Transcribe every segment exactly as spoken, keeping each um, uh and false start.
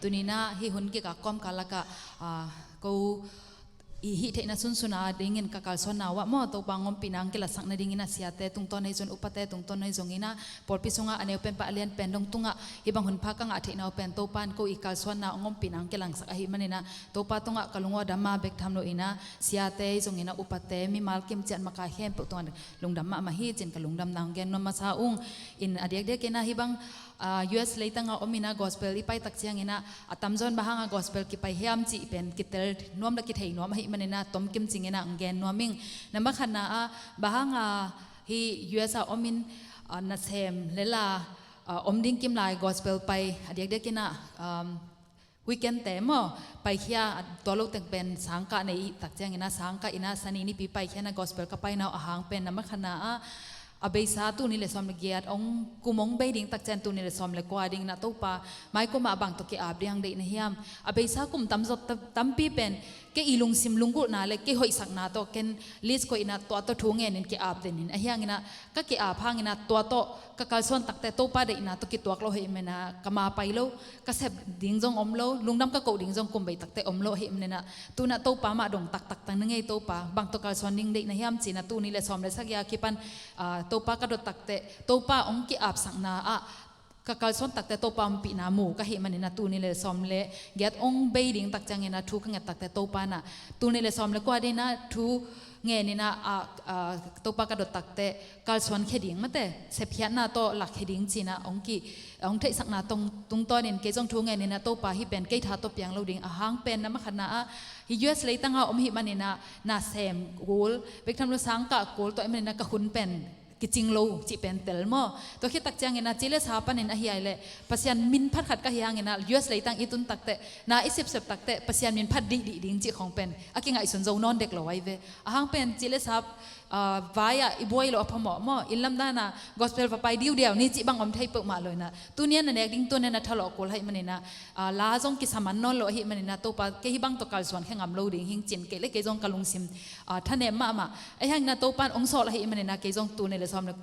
Tuninah hih hun kikah kawmkal lakah, ah, ko i hih theihna sunsun a dingin ka kalsuanna uh ah maw, Topa hong ompihna hong kilatsak nadingin ah siate tungtawn ahi zongin, upate tungtawn ahi zongin ah, pawlpi sungah a neu pen pan a lian pen dong tungah hih bang hunpha ka ngah theihna uh pen Topa in ko i kalsuanna hong ompihna hong kilangsak ahih maninah Topa tungah ka lung uh a dam a, bek tham loinah siate ahi zongin ah, upate, mimal kimciat makai khempeuh tungah lungdam mahmah hi, ci-in ka lungdamna hong gen nuam masa ung. In a diakdiakin ah hih bang, ah, U S leitang a om inah gospel i paitak ciangin ah a tamzaw in bang hanga gospel kipai hiam cih pen kitel nuam le kithei nuam ahih maninah tomkim cinginah hong gen nuam ing. Nambat khatna ah bang hanga hih U S a om in, ah, nasem le la, ah, om ding kimlai gospel pai a diakdiakin ah, um, weekend te maw, paikhia, tua lo teng pen sangkah nei i tak ciangin ah, sangkah inah Sani nipi paikhia inah gospel ka paina uh a hang pen nambat khatna ah, a beisa tul nih le sawm le giat hong kum hong bei ding tak ciang tul nih le sawm le kua dingin ah Topa, maikum ah bang tawh ki-ap ding deih na hiam? A beisa kum tamzaw ta-, tampi pen kei i lungsim lunggulhna le kei hoihsakna tawh ken list koih inah tua tawh thu ngenin ki-ap den in, ahi hanginah ka ki-ap hanginah tua tawh ka kalsuan takte Topa deihna tawh kituak lo ahih maninah ka ma pai lo, ka sep ding zong om lo, lungdam ka koh ding zong kum bei takte om lo ahih maninah, tunah Topa mah dong taktak tang na ngei Topa, bang tawh kalsuan ding deih na hiam ci-inah tul nih le sawm le sagih a kipan, ah, Topa ka dot takte Topa hong ki-apsakna ah ka kalsuan takte Topa ompihna mu ka hih maninah tul nih le sawm le giat hong bei ding tak ciangin ah thu ka nget takte Topa inah tul nih le sawm le kua dingin ah thu ngenin ah, ah, ah, Topa ka dot takte kalsuan khia ding mate, sepkhiatna tawh lak khia ding ci-inah hong ki, hong theihsakna tong, tungtawnin kei zong thu ngenin ah Topa hih pen kei tha tawh piang lo ding, a hang pen nambat khatna ah hih U S leitang a om ahih maninah nasem kul, bek tham lo sangkah kul tua ahih maninah ka hun pen kicing lo cih pen tel maw. Tua khit tak ciangin ah ci le sa panin ahi ai leh Pasian min phat khat ka hi hangin ah U S leitang i tun takteh, na i sepsep takteh Pasian min phat dihdih ding cih khong pen a kingaihsun zo nawn dek lo ahi ve. A hang pen ci le sa, ah, vai ah i buai lo a phamawh maw. Inn lam dan ah gospel va pai diudiau ni cih bang om thei peuhmah lo inah, tuni a na nek ding tuni a na thalawh kul ahih maninah, ah, la zong kisa man nawn lo ahih maninah Topa kei hih bang tawh kalsuan khe ngam lo ding hing cin kei le kei zong ka lungsim, ah, thanem mahmah. Ahi hanginah Topa in hong sawlh ahih maninah kei zong tul nih le sawm le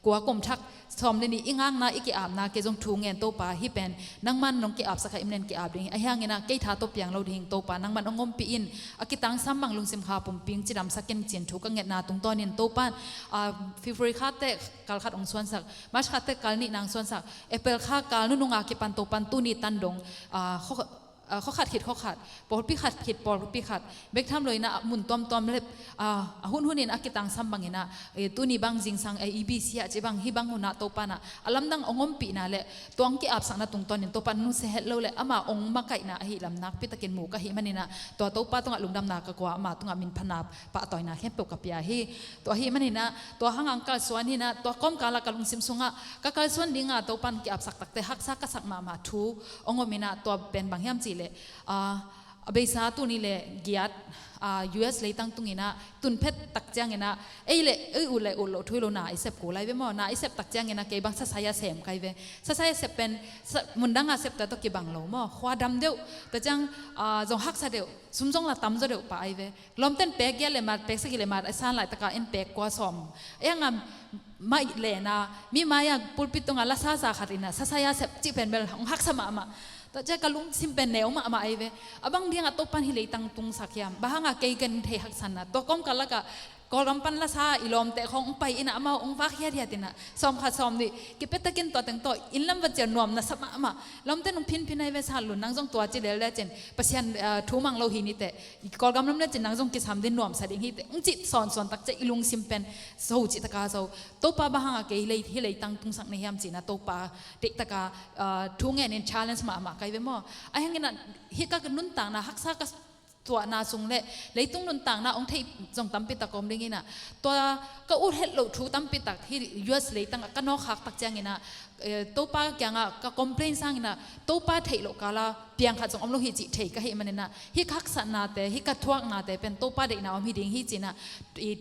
kua kum thak sawm le nih i ngakna i ki-apna kei zong thu ngen Topa hih pen nangman nong ki-apsak ahih manin ki-ap ding hi. Ahi hanginah kei tha tawh piang lo ding hing Topa nangman hong ompih in, a kitangsam bang lungsim kha pumpi in cidamsak in cin thu ka ngetna tungtawnin Topa in, ah, February kha teh kal khat hong suansak, March kha teh kal nihna hong suansak, April kha kal nunung a kipan Topa in tuni tan dong, ah, khaw, ah, khua khat khit khua khat, pawlpi khat khit pawlpi khat, bek tham lo inah mun tuamtuam le, ah, a hunhun in a kitangsam bang inah, eh, tuni bang zingsang, eh, E B C ah ci bang hih bang hun ah Topa inah a lamdang hong ompihna le tua hong ki-apsakna tungtawnin Topa in nusia het lo le amah hong makaihna ahih lam nakpi takin mu ka hih maninah tua Topa tungah lungdamna ka kua, amah tungah min phatna pahtawina khempeuh ka pia hi. Tua ahih maninah tua hang hong kalsuan hinah tua kawmkal ah ka lungsim sungah ka kalsuan dinga Topa in ki-apsak takteh haksa ka sak mahmah thu hong om inah tua pen bang hiam cih leh, ah, a beisa tul nih le giat, ah, U S leitang tunginah tun phet tak cianginah ei le ei ut le ut loh thu hi lo, na i sep kul ahi ve maw. Na i sep tak cianginah kei bang sasai a sem ka hi ve. Sasai a sep pen sa, mundang a sep tua tawh kibang lo maw. Khua dam deuh, tua ciang, ah, zong haksa deuh, sum zong la tamzaw deuh pah ahi ve. Lawmten pek giat le mat, pek sagih le mat a san laitaka en pek kua sawm. Ei hang a mai lena mi mai-a pulpit tunga lasa za khat inah sasai a sep cih pen bel hong haksa mahmah. Tua ciah ka lungsim pen neu mahmah ahi ve. A bang diangah Topa in hih leitang tungsak hiam? Bang hanga kei ken thei haksanna? Tua kawmkal lakah Kawlgam pan lasa i lawmte khong hong pai inah amau hong vak hiathiat inah sawm khat sawm nih kipia takin tua teng tawh inn lam va ciah nuam na sa mahmah. Lawmte nung phinphin ahi ve, Sanlun nang zong tua ci lel lecin Pasian, ah, thu mang lo hi niteh, Kawlgam lam lecin nang zong kisam din nuamsa ding hiteh, hong cih sawnsawn tak ciah i lungsim pen zo cih taka zo. Topa bang hanga kei hih lei, hih leitang tungsak na hiam cihna Topa deih taka, ah, thu ngenin challenge mahmah ka hi ve maw. Ahi hanginah hih ka nuntakna haksa ka tuahna sung le leitung nuntakna hong theih zong tampi tak om dinginah tua ka ut het loh thu tampi tak hih U S leitangah ka nawkkhak tak cianginah, eh, Topa kiangah ka complain sanginah Topa theih loh kala piang khat zong om lo hi cih thei ka hih maninah hih ka haksatnate, hih ka thuaknate pen Topa deihna om hi ding hi cinah i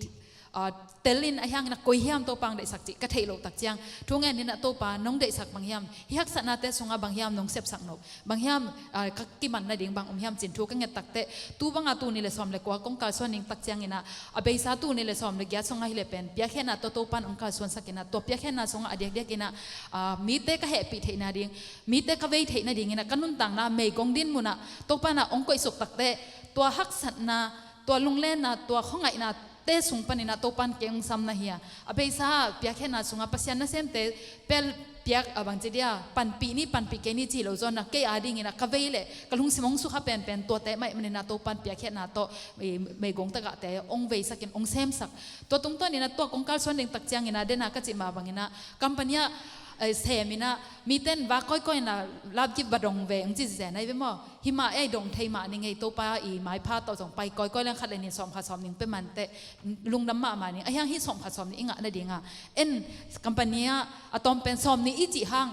ah, tel in a hiangin a koi hiam Topa hong deihsak cih ka theih loh tak ciang, thu ngen in ah Topa nong deihsak bang hiam, hih haksatnate sungah bang hiam nong sepsak nop, bang hiam, ah, ka kiman nading bang om hiam cih thu ka nget takteh, tu banga tul nih le sawm le kua kong kalsuan ding tak ciangin ah, a beisa tul nih le sawm le giat sungah hi le pen piakkhiatna tawh Topa in hong kalsuansak in ah, tua piakkhiatna sungah a diakdiak in ah, ah, mite ka hehpih theih nading, mite ka vei theih nadingin ah ka nuntakna meigong din munah Topa in ah hong koihsuk takteh, tua haksatna, tua lunglenna, tua khuangaihna te sung panin ah Topa in kei hong sam na hi a, a beisa piakkhiatna sungah Pasian nasemte pel piak, a bangci dia, panpih ni, panpih kei ni ci lo zaw in ah, kei a dingin ah ka vei le ka lungsim hong sukha penpen tuate mah ahih manin ah Topa in piakkhiatna tawh, eh, meigong tagahte hong veisak in hong semsak. Tua tungtawn in ah tua kong kalsuan ding tak ciangin ah, den a ka cih mah bangin ah company ah, eh, sem in ah mite in vak kawikawi in ah love gift va dong ve hong ci zen ahi ve maw. Hih mah ei dong thei mah ni ngei, Topa i maipha tawh zong pai kawikawi leng khat le nih sawm khat sawm nih pia man teh lungdam mahmah ni. A hiang hih sawm khat sawm nih i ngah nading a, en company ah a tawm pen sawm nih i cih hang,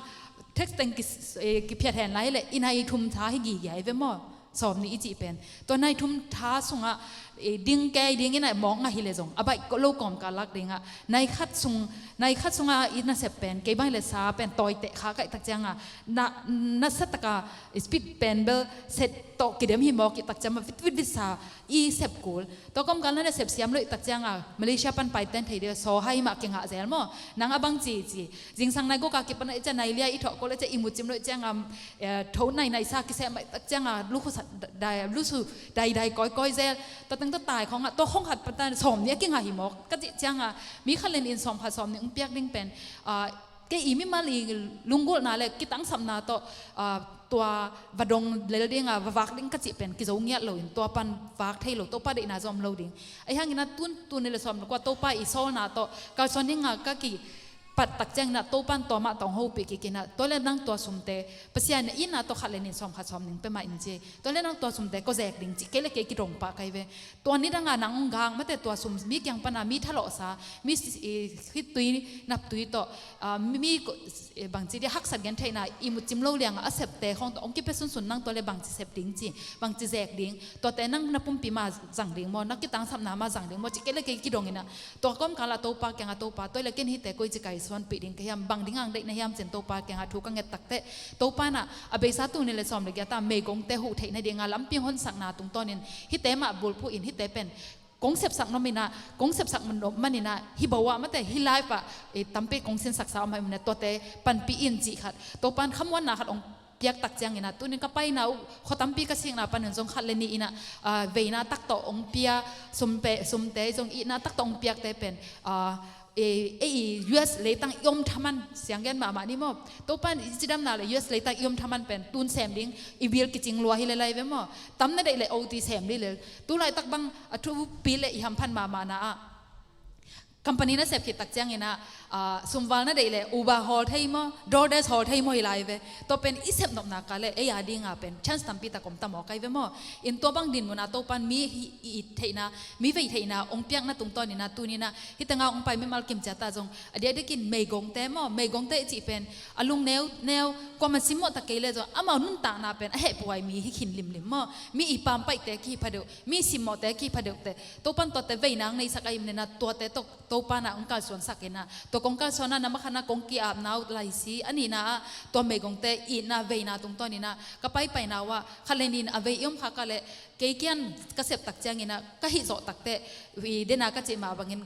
tax teng ki, eh, kiphiat hen lai hi leh i nai thum tha hi gige ahi ve maw. Sawm nih i cih pen tua nai thum tha sungah, eh, ding kei dingin ah mawk ngah hi leh zong a baih lo kawmkal lak ding ah, nai khat sung, nai khat sungah i nasep pen kei bang hi leh sa pen tawiteh kha ka hih tak ciang a, na, nasa taka speed pen bel set tawh kidem hi mawk i tak ciang a, vitvit vit sa i sep kul. Tua kawmkal na nasep siam lo i tak ciang a, Malaysia pan paiten thei deuh, saw hai mah kingah zel maw. Nang a bang ci ci, zingsang nai guk a kipan a i ciang nai li a i thawh kul a ciang i mucim lo i ciang a, eh, tho nai nai sa kiseh mah i tak ciang a, lukhu sa, dai, lusu dai dai kawikawi zel. Tua teng tua tai khawng ah, tua khawng khat patan sawm nih a kingah hi mawk ka cih ciang a, mi khat le nih in sawm khat sawm nih hong piak ding pen, ah, kei i mimal i lunggulhna le kitangsapna tawh, ah, tua va dong lel ding a, va vak ding ka cih pen kizo ngiat lo in, tua pan vak thei lo, Topa deihna zong om lo ding. A hiangin ah tun, tul nih le sawm le kua Topa i sawlna tawh kalsuan ding a ka kipat tak ciangin ah Topa in tua mah tawh hong hopih kik in ah, tua le nang tua sumte Pasian in ah itna tawh khat le nih sawm khat sawm nih pia mah in ci. Tua le nang tua sumte kua zek ding cih kei le kei kidong pah ka hi ve. Tua nidang a nang hong gang mate, tua sum mi kiang pan a mi thalawhsa, mi si, i, khitui naptui tawh, ah, mi, mi ko, eh, bangci dia haksat gentheihna i mucim lo liang a a septe khawng tawh hong kipia sunsun nang tua le bangci sep ding ci, bangci zek ding, tuate nang na pumpi mah zang ding maw, na kitangsapna mah zang ding maw cih kei le kei kidong in ah, tua kawmkal ah Topa kiang ah, Topa, tua le ken hihte koici kalsuanpih ding ka hiam, bang ding a hong deih na hiam ci-in Topa kiang ah thu ka nget takteh, Topa in ah a beisa tul nih le sawm le giat a meigongte huh theih nading a lampi hong honsakna tungtawnin hihte mah bulphuh in, hihte pen kong sepsak nop in ah, kong sepsak nop man in ah, hih bawah mate, hih life ah, eh, tampi kong sinsaksa om ahih manin ah, tuate panpih in cih khat, Topa in khamuanna khat hong piak tak ciangin ah, tuni-in ka paina uh khua tampi ka sikna panin zong khat le nih in ah, ah, veina tak tawh hong pia, sumpe, sumte zong itna tak tawh hong piakte pen, ah, eh, eh, i U S leitang i om thaman siang gen mahmah ni maw. Topa in i cidamna le U S leitang i om thaman pen tun sem ding i bil kicing lua hi le lai ve maw. Tam na deih le O T sem dih le. Tu laitak bang a thupi le i hamphat mahmahna ah, company na sep khit tak ciangin ah, ah, sumval na deih le Uber hawl thei maw, DoorDash hawl thei maw hi lai ve. Tua pen i sep nopna ka le ei a ding a pen chance tampi tak om ta maw ka hi ve maw. In tua bang din mun ah Topa in mi hi, i it theihna, mi vei theihna hong piakna tungtawnin ah, tuni-in ah hih teng ah hong pai mimal kim ciat ah zong a diakdiakin meigongte maw, meigongte i cih pen a lung neu neu, kuamah simmawh tak kei le zong amau nuntakna pen a hehpih huai mi hi khin limlim maw. Mi i pampaihte kihi phadeuh, mi simmawhte kihi phadeuh teh, Topa in tuate veina hong neisak ahih manin ah, tuate tawh Topa in ah hong kalsuansak in ah, tua kong kalsuan ah, na makhan ah kong ki-apna uh laisi, a nihna ah tua meigongte itna veina tungtawnin ah, ka paipaina uh ah khat le nih in a vei i om kha ka le, kei kiang ka sep tak ciangin ah, ka hih zawh takteh, i den a ka cih mah bangin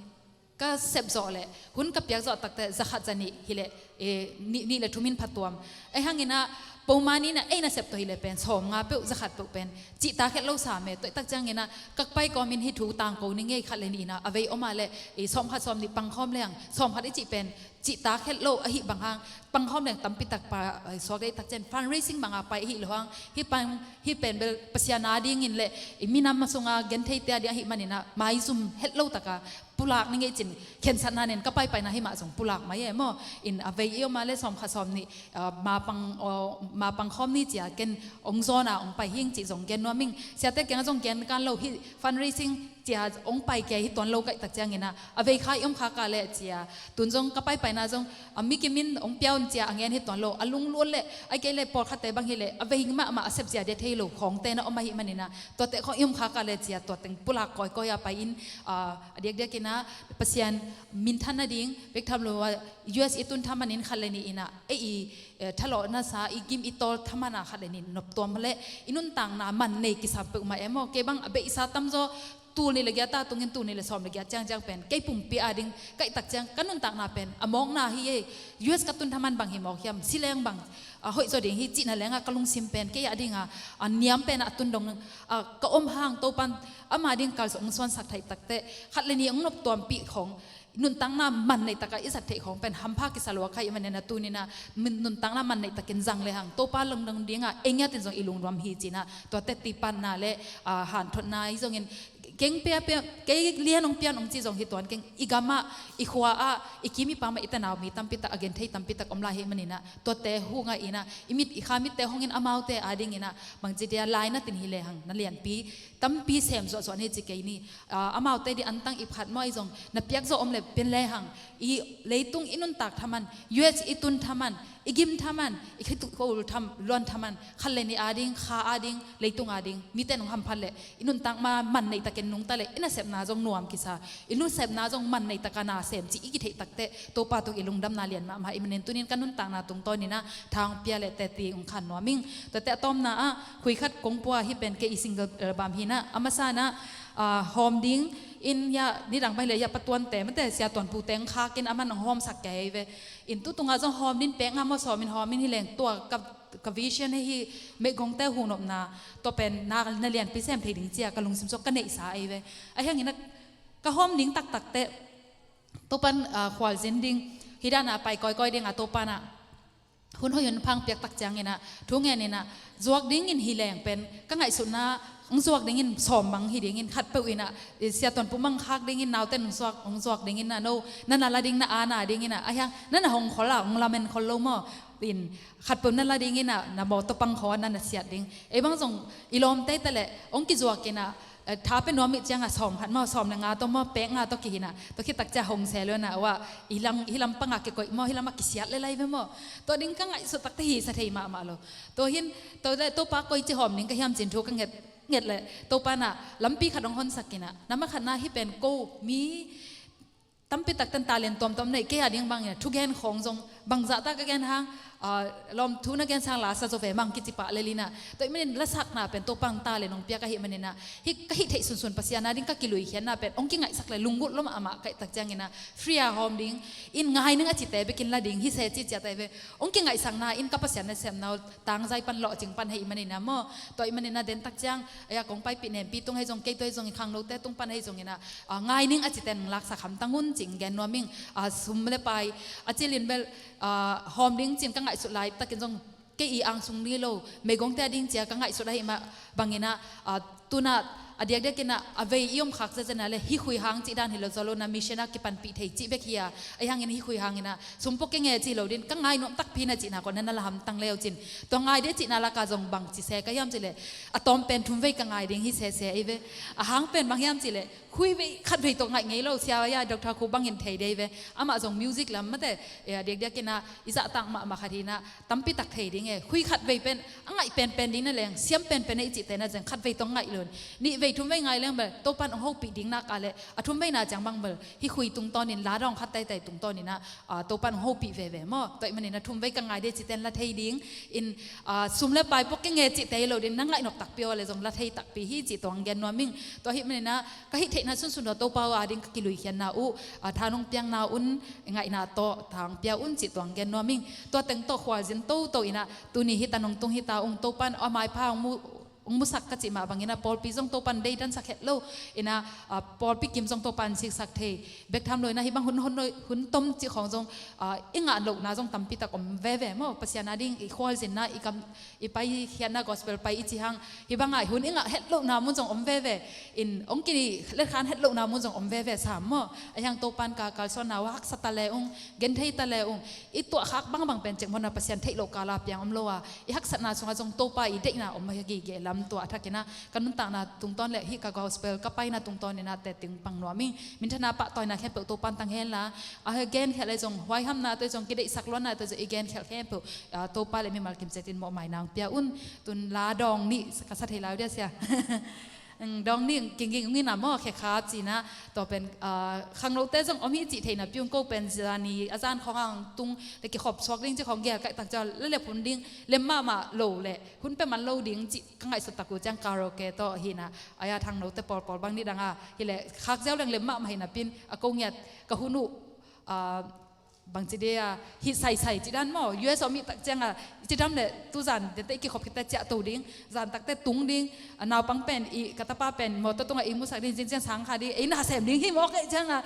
ka sep zawh le hun ka piak zawh takteh za khat za nih hi le, eh, nih, nih le thum in phatuam. Ahih hangin ah, pawlkhat in ah ei nasep tawh hi le pen sawmnga peuh, za khat peuh pen cihtak het lo sam e. Tua i tak ciangin ah, ka pai kawmin hih thu tangko ni ngei, khat le nih in ah a vei om a le, eh, sawm khat sawm nih pang khawm leng, sawm khat i cih pen cihtak het lo ahih bang hang, pang khawm leng tampi tak pa, eh, suak dei tak ciang fundraising bang a pai ahih lo hang, hih pang, hih pen bel Pasian a dingin le, eh, minam a sung a gentheite a ding ahih manin ah maizum het lo tak a pulak ni ngei cin, khensatna nen ka paipaina hih mah zong pulak mai e maw. In a vei i om a le sawm khat sawm nih, ah, ma pang, aw, ma pang khawm ni ci a, ken hong zawn a hong pai hing cih zong gen nuam ing. Siate kiang ah zong gen kan lo, hih fundraising cia ong pai kei hi tuan lo kaih tak ciangin ah, a vei kha i om kha ka le cia, tun zong ka paipaina zong a mikim in ong pia un cia a ngen hi tuan lo, a lungluat le a kei le pawlkhatte bang hi le a vei mahmah a sep cia dia thei lo khawngte na om ahi manin ah, tuate khawng i om kha ka le cia tua teng pulak kawikawi a pai in, a diakdiakin ah Pasian minthan nading bek tham lo a U S i tun thaman in khat le ni in ah ei i eh, thalawhna sa i gim i tawl thaman a khat le ni noptuam le i nuntakna man nei kisam peuhmah e maw. Kei bang a beisa tamzaw tul nih le giat a tungin tul nih le sawm le giat ciangciang pen kei pumpi a ding kaih tak ciang ka nuntakna pen a mawkna hi e. U S ka tun thaman bang hi mawk hiam, si leng bang a hoih zaw ding hi cihna leng a ka lungsim pen kei a ding a, a niam pen a tun dong a ka om hang Topan ama ding kalsuan ong suansak theih takteh khat le ni ong noptuampih khawng nuntakna man nei taka i zat theih khawng pen hampha kisa lua kha i manin ah tuni in ah nuntakna man nei takin zang le hang Topa lungdam ding a ei ngiatin zong i lungdam hi ci in ah tuate tipatna le, ah, hanthotna hi zongin keng pia pia kei lian ong pian ong ci zong hi tuan keng i gam ah i khua ah i kim i pam ah i tanau mi tampi tak a genthei tampi tak om lai hi manin ah tuate hu ngai in ah i mit i kha mitte hong in amaute a ding in ah bangci dia lai na tin hi le hang na lianpi tampi sem zuahzuah ni ci kei ni. Ah, amaute di antang ip khat maw i zong na piak zawh om le pen le hang i leitung i nuntak thaman, U S i tun thaman, i gim thaman, i khitukhol tham luan thaman khat le ni a ding kha a ding leitung a ding mite nong hamphat le i nuntak ma man nei takin nungta le i nasepna zong nuam kisa, i nasepna zong man nei taka na sem ci i kitheih takteh Topa tung i lungdamna lian mahmah i manin tunin ka nuntakna tungtawn in ah thang pia le teti ong khan nuam ing. Tuate a tawmna ah khui khat kong pua hi pen kei i single album hi in ah a masa in ah, ah, hawm ding in hia nidang bai le hia patuante mate sia tuanpute ong khak in a man ong hawmsak kei ve. In tu tungah zong hawm nin pek nga maw sawm in hawm in hi leng tua ka, ka vision hi hi meigongte hunopna tua pen na, na lianpi sem thei ding cia ka lungsim sawk ka neihsa ei ve. A hiangin ah ka hawm ding taktakteh Topan, ah, khualzin ding hi dan a pai kawikawi ding a Topan ah hun hoih hun phang piak tak ciangin ah thu ngen in ah zuak dingin hi leng pen ka ngaihsutna ong zuak dingin sawm bang hi dingin khat peuh in ah sia tuanpu mang khak dingin naute nong zuak ong zuak dingin ah no na na la ding na a na dingin ah a hiang na na hong khol a ong lamen khol lo maw in khat peuh na la dingin ah na mawtaw pang khaw a na na siat ding ei bang zong i lawmte ta le ong kizuak in ah eh, tha pe nuam ih ciangah sawm khat maw sawm le nga tawh maw pek nga tawh kihin ah tua khit tak cia hong se lo na wa i lam hi lam pangah kikoih maw hi lamah kisiat le lai ve maw. Tua ding ka ngaihsut takte hi sa thei mahmah lo. Tua hin tua le Topa koi ci hawm ding ka hiam cin thu ka nget nget le Topa na lampi khat hong honsak in ah na ma khat na hi pen ko mi tampi tak tan talent tuamtuam nei kei a ding bangin ah thugen khawng zong bangzah ta ka gen hang, ah, lawm thu na gen sang la sa zo ve mang kici pah le lin ah tua i manin lasakna pen Topa ong talent ong piak ahi manin ah hi ka hih theih sunsun Pasian a ding ka kilui khiatna pen ong kingaihsak le lunggulh lo mahmah kaih tak ciangin ah free a hawm ding in ngai ning a cite bekin la ding hi se ci ciate ve ong kingaihsakna in ka Pasian na semna uh tangzai pan lawhcing pan hei i manin ah maw. Tua i manin ah den tak ciang ei a kong paipih nempi tung hei zong kei tua hei zong i khangnote tung pan hei zongin ah ah, ngai ning a citen laksak hamtang un cing gen nuam ing, ah, sum le pai a cilin bel, ah, hawm ding cin ka ngaihsut lai takin zong kei i angsung ni lo meigongte a ding cia ka ngaihsut ahi mah bangin ah, ah, tuna a diakdiakin ah a vei i om khak zezen a le hi khui hang cih dan hi lo zaw lo na mission a kipanpih thei cih bek hi a, a hiangin hi khui hangin ah sum pok ke nge ci lo din ka ngai nuam takpi na cihna kawh na na la hamtang leu cin tua ngai de cihna laka zong bang ci se ka hiam cih le a tawm pen thum vei ka ngai ding hi sese ei ve. A hang pen bang hiam cih le khui vei khat vei tawh ngaih ngei lo sia ya doctor khu bangin thei dei ve. Amah zong music lam mate, eh, diakdiakin ah i zahtak mahmah khat hi in ah tampi tak thei ding e. Khui khat vei pen a ngaih penpen ding na leng siam penpen e i cihte na zeng khat vei tawh ngaih lo in nih vei thum vei ngai leng bel Topan ong hopih ding nak a le a thum vei na ciang bang bel hi khui tungtawnin la dawng khat taitai tungtawnin ah, ah, Topan ong hopih veve maw. Tua i manin ah thum vei ka ngai dei citen la thei ding in, ah, sum le pai pok ke nge cihte hi lo din na ngaih nop takpi aw le zong la thei takpi hi cih tuang gen nuam ing. Tua hi manin ah ka hih theihna sunsun tua Topa uh a ding ka kilui khianna uh, ah, tha nong piakna un ngaihna tawh tha ong pia un cih tuang gen nuam ing. Tua teng tawh khualzin toto in ah tuni hi ta nong tung hi ta ung Topan a maipha ong mu ong musak ka cih mah bangin ah pawlpi zong Topan deidansak het lo in ah, ah, pawlpi kim zong Topan siksak thei bek tham lo in ah hi bang hun, hun, hun tom cih khawng zong, ah, i ngah lohna zong tampi tak om veve maw. Pasian a ding i khualzinna i kam i pai khiatna gospel pai i ci hang hi bang ah hun i ngah het lohna mun zong om veve in ong ki let khan het lohna mun zong om veve sam maw. A hiang Topan ka kalsuanna uh haksa ta le ung genthei ta le ung i tuah khak bangbang pen cek mawna Pasian theih loh kala piang om lo a i haksatna sungah zong Topa i deihna om hi gige la Tua a thakin ah ka nuntakna tungtawn le hih ka gospel ka paina tungtawn in ah teci pang nuam ing. Minthana pahtawina khempeuh Topan tang hen la, a gen khial le zong, huaihamna tawh zong, kideihsak luanna tawh zong i gen khial khempeuh, ah, Topa le mimal kimciat in mawhmaina hong pia un. Tun la dawng nih ka sa thei lai uh dia sia. Dawng nih kingging ung in ah maw, khekhap cihna, tua pen, ah, khangnote zong om hi cih theihna pi ung. Ko pen zani a zan khawng hong tung le kikhop suak ding cih khawng gel ka hih tak ciang la lep hun ding lem mahmah lo le hun pia man lo ding cih ka ngaihsut tak uh ciang karaoke tawh hi in ah, a ya thangnote pawlpawl bang nih dang a hi le khak ziau leng lem mahmah hi napi in a ko ngiat ka hun uh, ah, bangci dia hih saisai ci dan maw, U S om i tak ciang a, cidam le tuzan dente i kikhop khit teh ciah to ding, zan tak teh tung ding, a naupang pen i ka tapa pen mawtaw tungah i musak ding, zingciang sang kha ding, ei na sem ding hi mawk ei ciang a,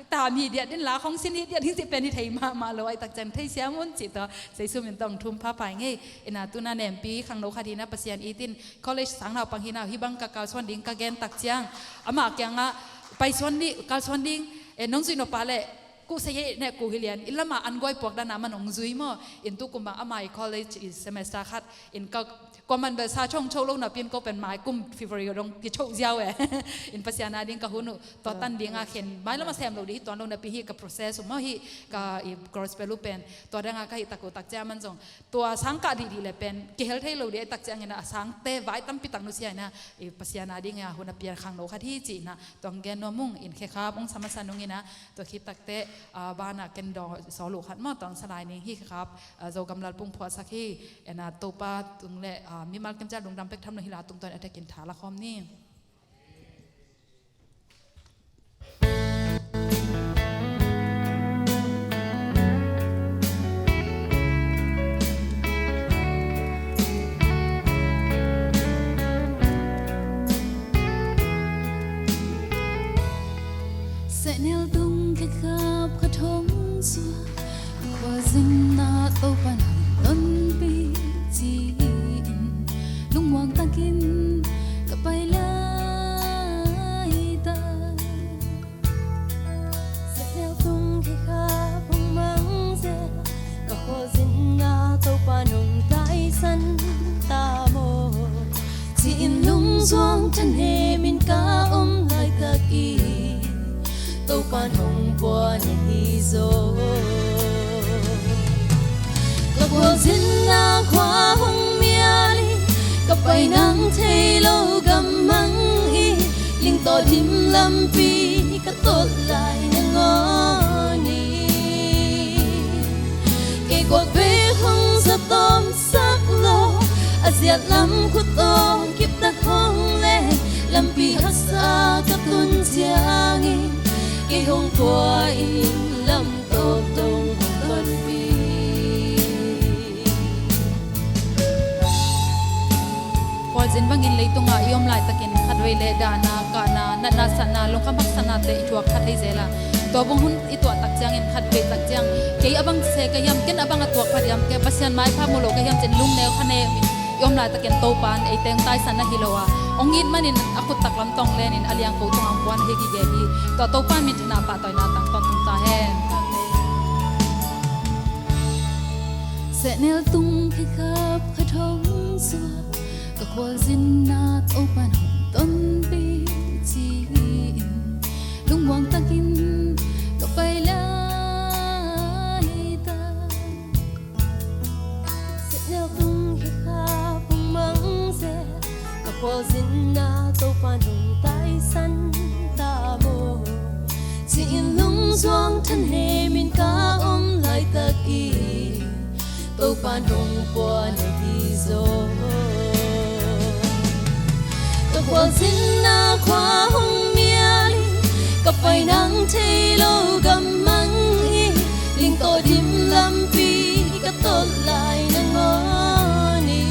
tam hi diat ding la khong sin hi diat ding cih pen hi thei mahmah lo a, i tak ciang thei siam un cih tawh Zeisu min tawh thum pha pai ngei. In ah tuna nempi khangno khat hi in ah Pasian it in college sang naupang hi in ah hih bang ka kalsuan ding ka gen tak ciang amah kiangah paisuan ding, kalsuan ding, eh, nong zuih nop a le kuh sei ei ne kuh hi lian, i lamah an guai puak dan a man hong zui maw. In tu kum bang amah i college i semester khat in ka kuaman bel sa chong cho lo napi in ko pen mai kum February dong kicho ziau e. In Pasian a ding ka hun uh tua tan ding a khen mai lamah sem lo ding hi tuan lo napi hi ka process uh maw, hi ka i gospel uh pen tua dang a ka hih tak uh tak ciang man zong tua sang kah dihdih le pen kihel thei lo ding a, i tak ciang in ah a sangte vai tampi tak nusia in ah i Pasian a ding a hun a pian khangno khat hi cih in ah tua hong gen nuam ung. In khekhap hong sa masa nung in ah tua khit tak teh, ah, banah ken dawng sawl uh khat maw, tua hong sa lai ning. Hih khekhap, ah, Zo gamlal pung phuahsak hi. In ah Topa tung le, ah, mimal kimciat lungdam pek tham lo hi la tungtawn a takin tha la khawm ni. Sehnel tung khekhap khat hong suak, a khualzinna Topan hong tonpih ci-in lungmuang takin ka pai laitak. Sehnel tung khekhap hong mang zel, ka khualzinna Topan hong taisan ta maw, ci-in lungzuang thanem in ka om laitak i Topan hong pua na hi zaw. Ka khualzinna khua hong mial i, ka pai nang thei lo gam mang i, ling tawh dim lampi ka tot lai nangawn i. Kei guak bek hong zatawm sak lo, a ziat lam khut tawh kip tak hong le, lampi haksa ka tun ciangin kei hong pua in lam tawp dong hong tonpih. Khualzin bangin leitungah i om laitakin khatvei le dahna, kahna, natna, satna, lungkham haksatnate i thuak kha thei zel a, tua bang hun i tuah tak ciangin khatvei tak ciang kei a bang se ka hiam, ken a bang a tuak pha diam, kei Pasian maipha mu lo ka hiam cin lungneu khaneu in i om laitakin Topan eite hong taisan na hi lo a, hong it manin a khut taklam tawh hong lenin a liangko tungah hong pua na hi gige hi. Tua Topa minthanna pahtawina tang tawntung ta hen. Sehnel tung khekhap khat hong suak, ka khualzinna Topan hong tonpih ci-in lungmuang takin ka pai laitak. Sehnel tung khekhap hong mang zel, ka khualzinna Topan hong taisan ta maw, ci-in lungzuang thanem in ka om laitak i, Topan hong pua na hi zaw. Ka khualzinna khua hong mial i, ka pai nang thei lo gam mang i, ling tawh dim lampi ka tot lai nangawn i.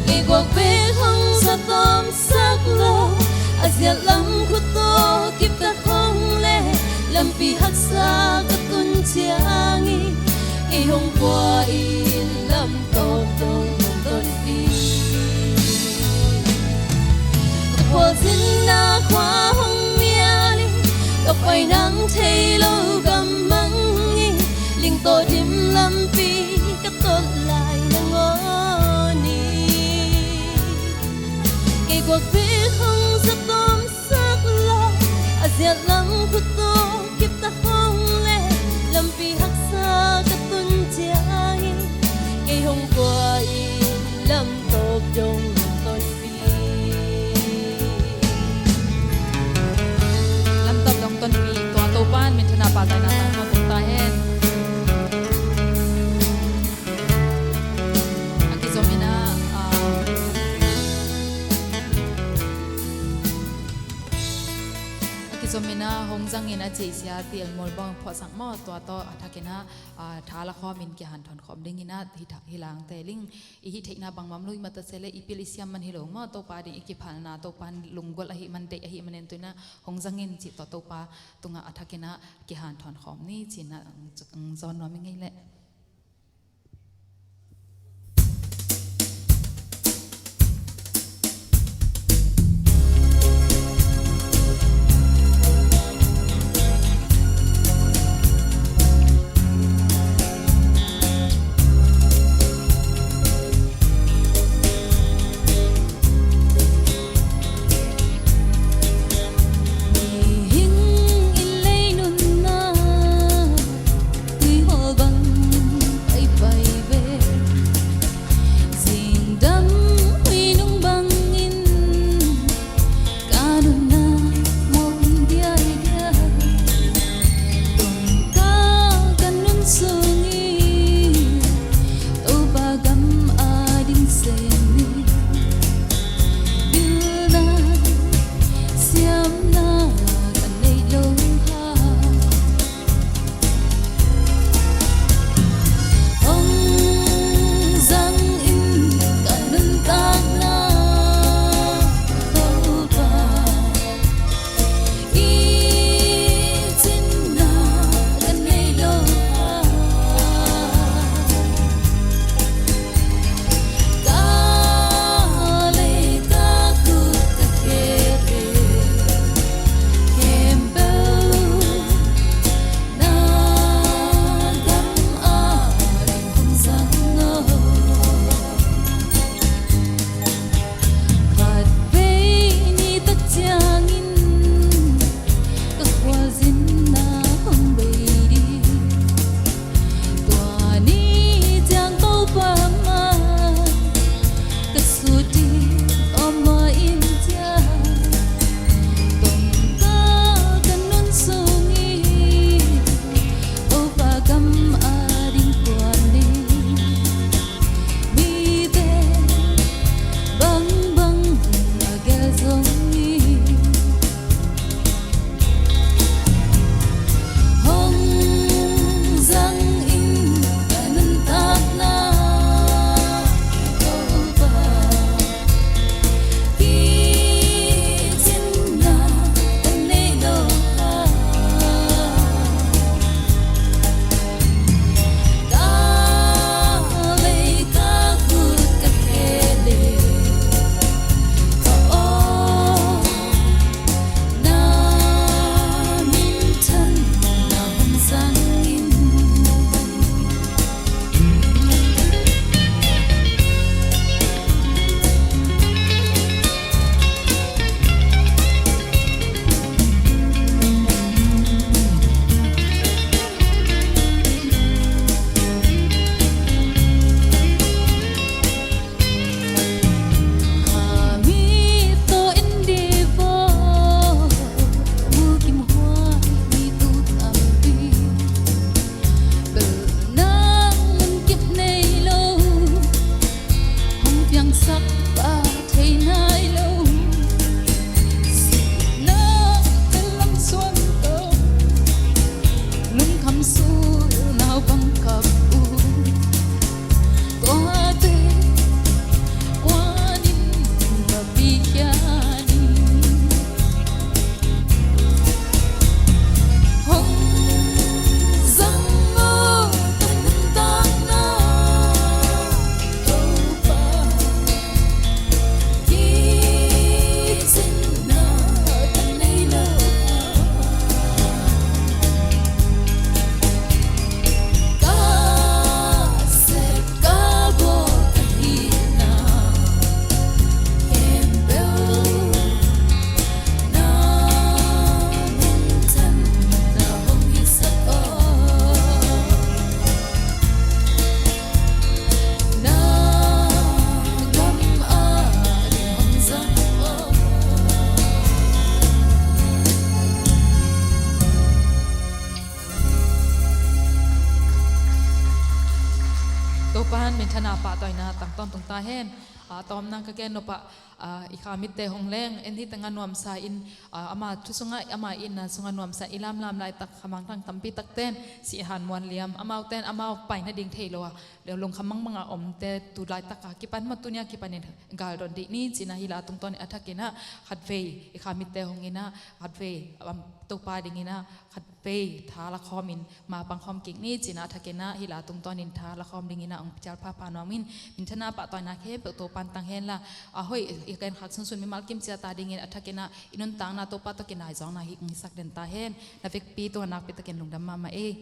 Kei guak bek hong zatawm sak lo, a ziat lam khut tawh kip tak hong le, lampi haksa ka tun ciangin kei hong pua in lam tawp dong hong tonpih. Ka khualzinna khua hong mial i, ka pai nang thei lo gam mang i, ling tawh dim lampi ka tot lai nangawn i. Kua bek hong za tawm sak lo, a ziat lam khut tawh kip ta hong le, lampi haksa ka tun ciangin, kei hong kua in lam tawp dong tonpi. Lam tawp dong tonpi, tua Topa in minthanna, pahtawina tang hong tung ta hen. A kizom in ah, ah, a kizom in ah, Hong Zang In a cihsia Ti El Mual bang phuahsak maw, tua tawh a thak in ah, ah, tha la khawm in kihanthawn khawm ding in ah, hi tha-, hi lang te ling, i hih theihna bangmah om lo i hih mah ta se leh, i pil i siam man hi lo maw, Topa ding i kiphalna, Topa in lunggulh ahih man, deih ahih man in tu in ah, Hong Zang In cih tawh Topa tungah a thak in ah, kihanthawn khawm ni ci in ah, ang, ang zawn nuam i ngei leh. Mihing in lei nunna, tuihawl bang paipai ve. Zingdam huinung bangin ka nunna mawk diaidiai. Tongkal ka nun sung in Topa gam ading sem in, pilna siamna ka neih lo hang. Hong zang in ka nuntakna, Topa. I cinna ka neih lo hang. Ka lei ka khut ka khe khempeuh na gam ading hong zang aw. Khatvei nitak ciangin ka khualzinna hong bei ding. Tua ni ciang Topa mai ka sut ding om maw in ciang, tongkal ka nun sung in Topa gam ading kuan ding. Mite bangbang a gel zong hi. Hong zang in ka nuntakna, Topa. Kicinna ka neih lo hang. Ka lei ka khut ka khe le ka aw, na minthanna hong zang in. Ina tang tawntung ta hen. A tawmna ka gen nop ah, i Kha Mitte hong leng en hi tangah nuamsa in, ama thu sungah, ama itna sungah nuamsa i lamlam laitak kha mangthang tampi takten si han muan liam, amaute'n amau pai nading thei lo a, lungkham mangmang a omte tu laitak a kipan mah tuni a kipanin gal don dih ni ci-in ah hih la tungtawnin a thakin ah khatvei i Kha Mitte hong in ah khatvei Topa dingin ah khatvei tha la khawmin ma pang khawm kik ni ci-in ah a thakin ah hih la tungtawnin tha la khawm dingin ah hong cial phapha nuam in, minthana pahtawina khempeuh Topa'n tang hen la, a hoih i gen khak sunsun mimal kim ciat a dingin a thakin ah i nuntakna Topa tawh kinaizawkna hong hisak den ta hen. Na vekpi tungah nakpi takin lungdam mahmah ei.